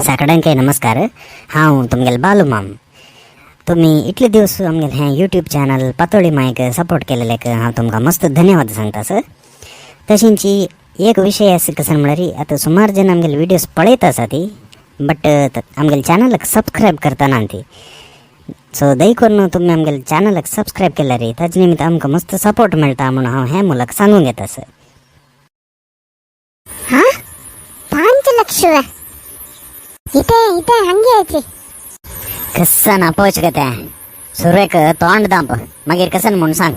साकड्यांकय नमस्कार. हांव तुमगेले बालू माम. तुमी इतले दिवस आमगेले हें यूट्यूब चॅनल पातोळी मायक सपोर्ट केलेलेक हांव तुमकां मस्त धन्यवाद सांगता सर. तशेंच एक विशय आसा कसो म्हळ्यार आतां सुमार जण आमगेले व्हिडियोज पळयत आसा ती बट आमगेले चॅनलाक सबस्क्रायब करतना ती. सो दय करून तुमी आमगेले चॅनलाक सबस्क्रायब केल्यार ताजे निमित्त आमकां मस्त सपोर्ट मेळटा म्हणून हांव हें मुलाक सांगूंक येता सर. हा 5 ಲಕ್ಷ. इथे इथे हंगे यायचे. कस्सा ना पोच गते सुरेक तोंड दांप मागीर कसन म्हूण सांग.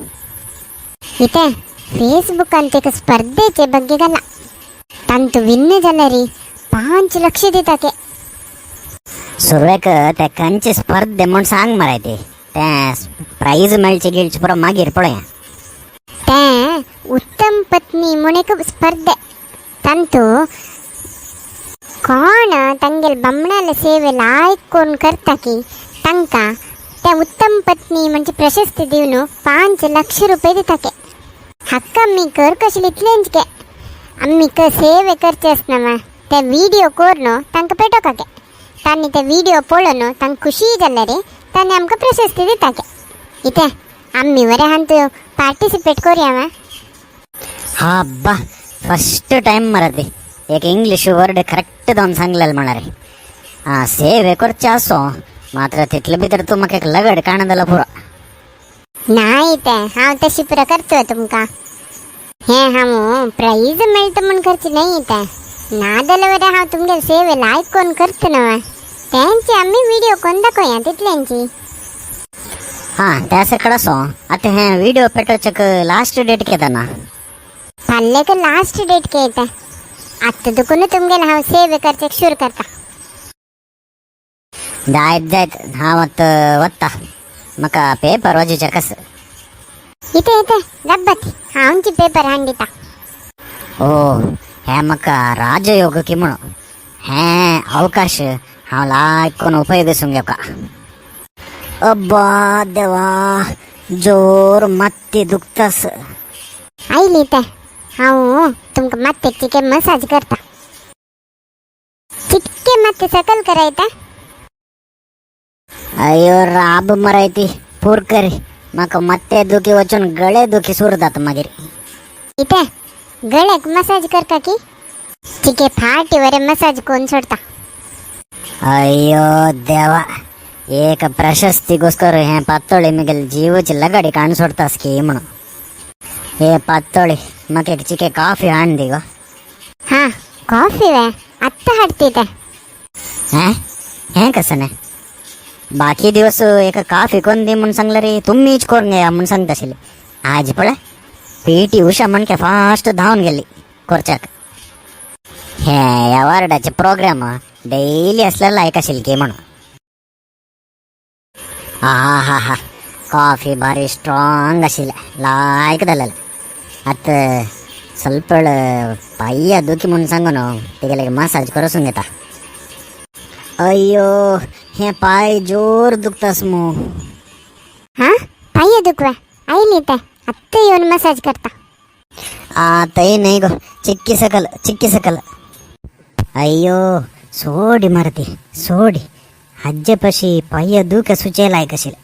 इथे फेसबुक ಅಂತ एक ಸ್ಪರ್ಧೆचे ಬಗ್ಗೆ ಗಲ್ಲ ತಂತು ವಿನ್ जाल्यार 5 ಲಕ್ಷ दिताके. सुरवेक ते खंयचे स्पर्धे म्हूण सांग मरे ती ते प्राईज मेळचे गिळचे पुरो मागीर पळोवया. ते उत्तम पत्नी म्हूण एक स्पर्धे ತಂತು कोण ತಂಗೆಲ್ बमणाले सेवे लायक कोण करता की तांकां ते उत्तम पत्नी म्हणजे प्रशस्ती दिवन 5 लक्ष रुपये दिताके. हक्क आमी कर कशे इतलेंच के आमी क सेवे करचे आसना मा ते व्हिडिओ करून तांकां पेटोवपाके तांणी ते व्हिडिओ पळोवन तांकां खुशी जाल्यार तांणी आमकां प्रशस्ती दिताके. इथे आमी बरें हांतू पार्टिसिपेट करूया मा. हा बा फस्ट टाइम मरे ती एक इंग्लिश वर्ड करेक्ट जावन सांगलेलं म्हळ्यार हा सेवे करचे आसो मात्र तितले भितर तूं म्हाका एक लगड काण जाल्यार पुरो. नाही ते हांव तशी पुरो करतो तुमकां. हें हांव प्राईज मेळटा म्हूण करची न्हय तें ना जाल्यार हांव तुमगे सेवे लायक कोण करता न्हय तेंची आमी व्हिडिओ कोण दाखोवया तितल्यांची. हा त्या सकड आसो आतां हें व्हिडिओ पेटोवच्याक लास्ट डेट केदना? फाल्लेक लास्ट डेट के येता. आत्तां दुकून तुमगेले हांव सेवे करचेक सुरू करता. जायत जायत हांव आतां वता म्हाका पेपर वाजोवचे कस. इथे इथे गब्बत हांवची पेपर हाडून दिता. ओ हे म्हाका राजयोग की म्हणून हें अवकाश हांव लायक कोण उपयोगिसूंक घेवका. अब्बा देवा जोर मात्ती दुखतास. आयली ते हांव तुमकां मात्ते चिके मसाज करता. चिटके मात्ते सकल करायता. अयो राब मरायती पूर करी म्हाका मात्ते दुखी वचून गळे दुखी सुरू जाता मागीर. इथे गळ्याक मसाज करता की चिके फाटी वरे मसाज कोण सोडता. अय्यो देवा एक प्रशस्तीಗೋस्कर हें पातोळी मिगेल जीवची लगाडी काण सोडतास की म्हणून. हे पातोळी म्हाका एक चिके कॉफी हाण दी गो. हा कॉफी वे आत्ता हाडती ते. हें हें कसं नाही बाकी दिवस एक कॉफी कोण दी म्हणून सांगलं रे तुम्हीच करून घ्या म्हणून सांगता आशिल्ली. आज पळय पी टी उषा म्हणके फास्ट धांवन गेली कोरच्याक. हे अवॉर्डाचे प्रोग्राम डेली असलेला लायक आशिल्ली की म्हणून. हा हा हा कॉफी भारी स्ट्रॉंग आशिल्लें लायक जालेलें. आतां ಸ್ವಲ್ಪ वेळ पांया दुखी म्हणून सांगू न्हू तेगेले मसाज करूसून घेता. अय्यो हे पाय जोर दुखतास मू. हा पाय दुखवा आयली ते आत्ता येवन मसाज करता. आ तय न्हय गो चिक्की सकल चिक्की सकल. अय्यो सोडी मारती सोडी हाजे पशी पाय दुख सुचे लायक आशिल्लें.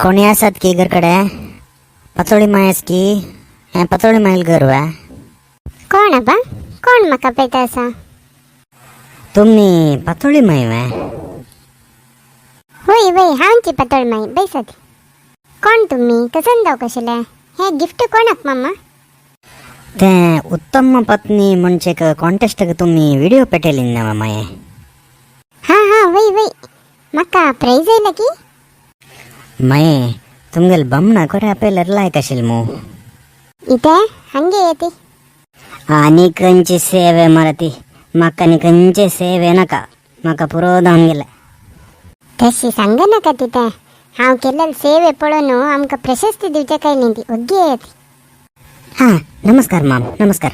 कोणी आसात की घर कडे पातोळी माय आस की हें पातोळी मायल घर वा? कोण आबा कोण म्हाका पळयता आसा? तुमी पातोळी माय वे? होय वय हांवची पातळ माई बैसात. कोण तुम्ही कसन जावं कशेले हे गिफ्ट कोणाक मामा? तें उत्तम पत्नी म्हणचे कॉन्टेस्टाक तुमी व्हिडिओ पेटयली ना माये. हा हा वय वय म्हाका प्राईज आयला की? माये तुमगेले बमणा कोरे आपल्यार लायक आशिल्ली मू. इथे हंगे येते. आनी खंयची सेवे मरे म्हाका आनी खंयचे सेवे नाका म्हाका पुरो जावन गेलें. तशी सांग नाका तिथे हांव केलेले सेवे पळोवन आमकां प्रशस्ती दिवचे काय न्ही ती ओग्गी येते. हां नमस्कार माम नमस्कार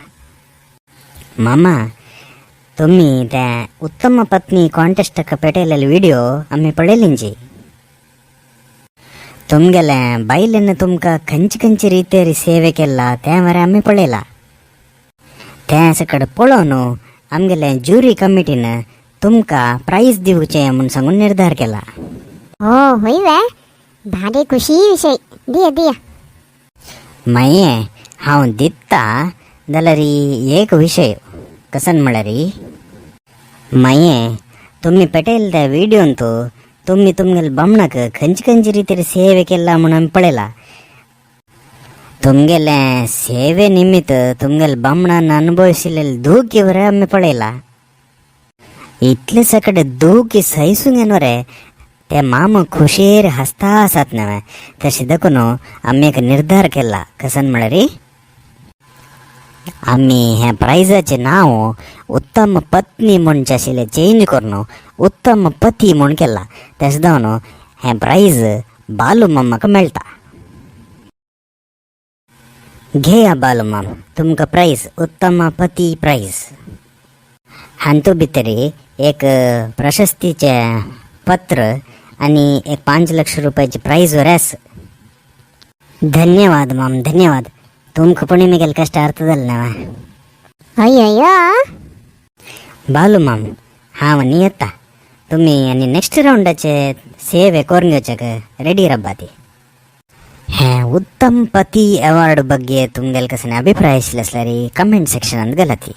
मामा. तुम्ही त्या उत्तम पत्नी कॉन्टेस्टाक पेटयलेले व्हिडिओ आमी पळयलींची. तुमगेले बायलेन तुमकां खंयचे खंयचे रितेर सेवे केला तें मरे आमी पळयला. तें सकड पळोवन आमगेले ज्युरी कमिटीन तुमकां प्रायज दिवचें म्हूण सांगून निर्धार केला. हो होय वे, भारी खुशी विशय. दिया दिया. मागीर हांव दिता जाल्यार एक विशय कसन म्हळ्यार, मागीर तुमी पेटयले त्या व्हिडियोंत तुमी तुमगेले बामणाक खंयचे खंयचे रितीर सेवे केला म्हूण आमी पळयला. तुमगेले सेवे निमित्त तुमगेले बामणान अनुभविशिल्ले दुखी वरे आमी पळयला. इतले सकडे दुखी सहिसूंक येना रे, ते मामा खुशेर हसता आसात न्हय. तशें देखून आमी एक निर्धार केला. कसन म्हळ्यार, आमी हें प्रायजाचें नांव उत्तम पत्नी म्हणचें आशिल्लें चेंज करून उत्तम पती म्हूण केलां. तशें जावन हें प्रायज बालू मामाक मेळटा. घेया बालू माम, तुमकां प्रायज, उत्तम पती प्रायज. हांतू भितर एक प्रशस्तीचें पत्र आनी एक 5 लक्ष रुपयाची प्रायज वर आसा. धन्यवाद माम, धन्यवाद. तुमकां पण म्हगेलें कश्ट अर्थ जालें ना. हय हय. बालू माम, हांव आनी येता. तुमी आनी नेक्स्ट रावंडाचे सेवे करून घेवच्याक रेडी राबा ती. हें उत्तम पती अवॉर्ड ಬಗ್ಗೆ तुमगेले कसले अभिप्राय आशिल्ले आसल्यार कमेंट सेक्शनात घालाती.